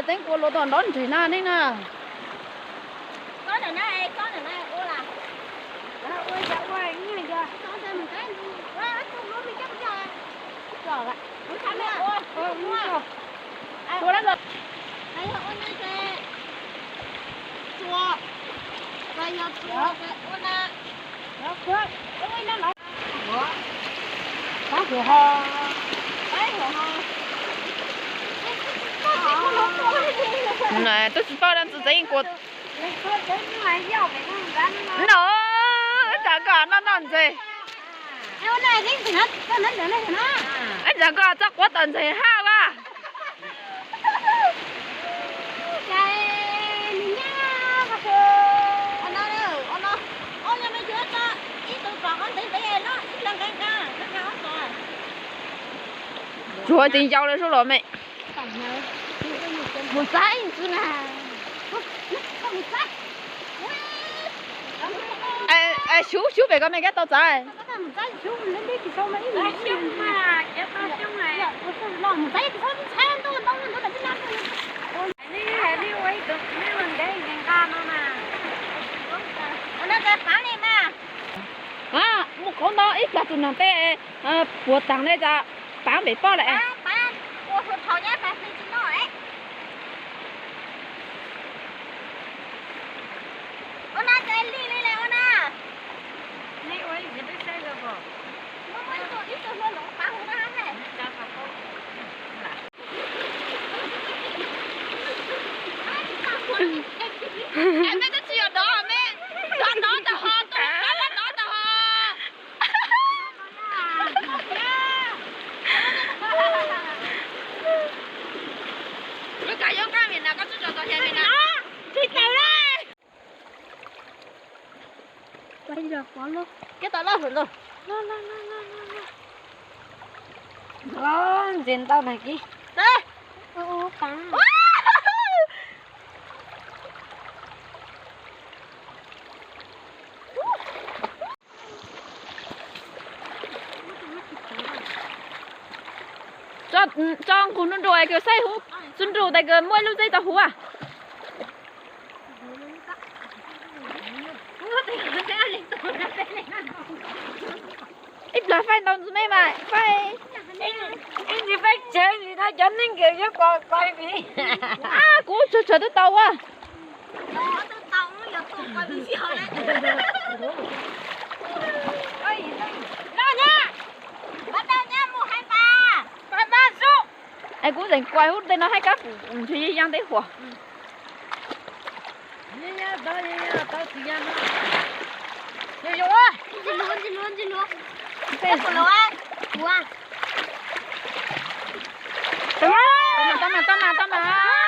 Teeb kuas luas tom nrob ntseg na nej na. Twb tsis paub dab tsi tseeb kuas no, ib tsam koj noj noj ntses. Ib tsam koj txoj quav tom ntses haj vas. Tsuav tseem yau lawm sub los me. Xub xub pem koj me kab tau txav. Muaj qhov ntau ib plag tus neeg tej puas taag ne tas paav npem poj lawm. Me twb tsis yog dov me, dov dov tag ho, tus dov dov tag ho. Lub kab yob nqaj me na, koj tsis tso tau he me na. Tsis tau le. Keb tau loj hwm ntag. Ntses ntau nag kis. Tso nqug nruj nruj es kws saib huv, tso nruj tes kws muaj ib lub txeb tau huv. Ib plag faib ntau ntsis me mas faib. Ib ntsis faib tsawg ntsis no cov neeg kws yuav kos kos. Kuv tsawg tsawg twb tau ua. Es kuv zeem kuas hub tej no hab kab pum ntshe yeej yaaj teb huas. Tau mas, tau mas, tau mas, tau mas.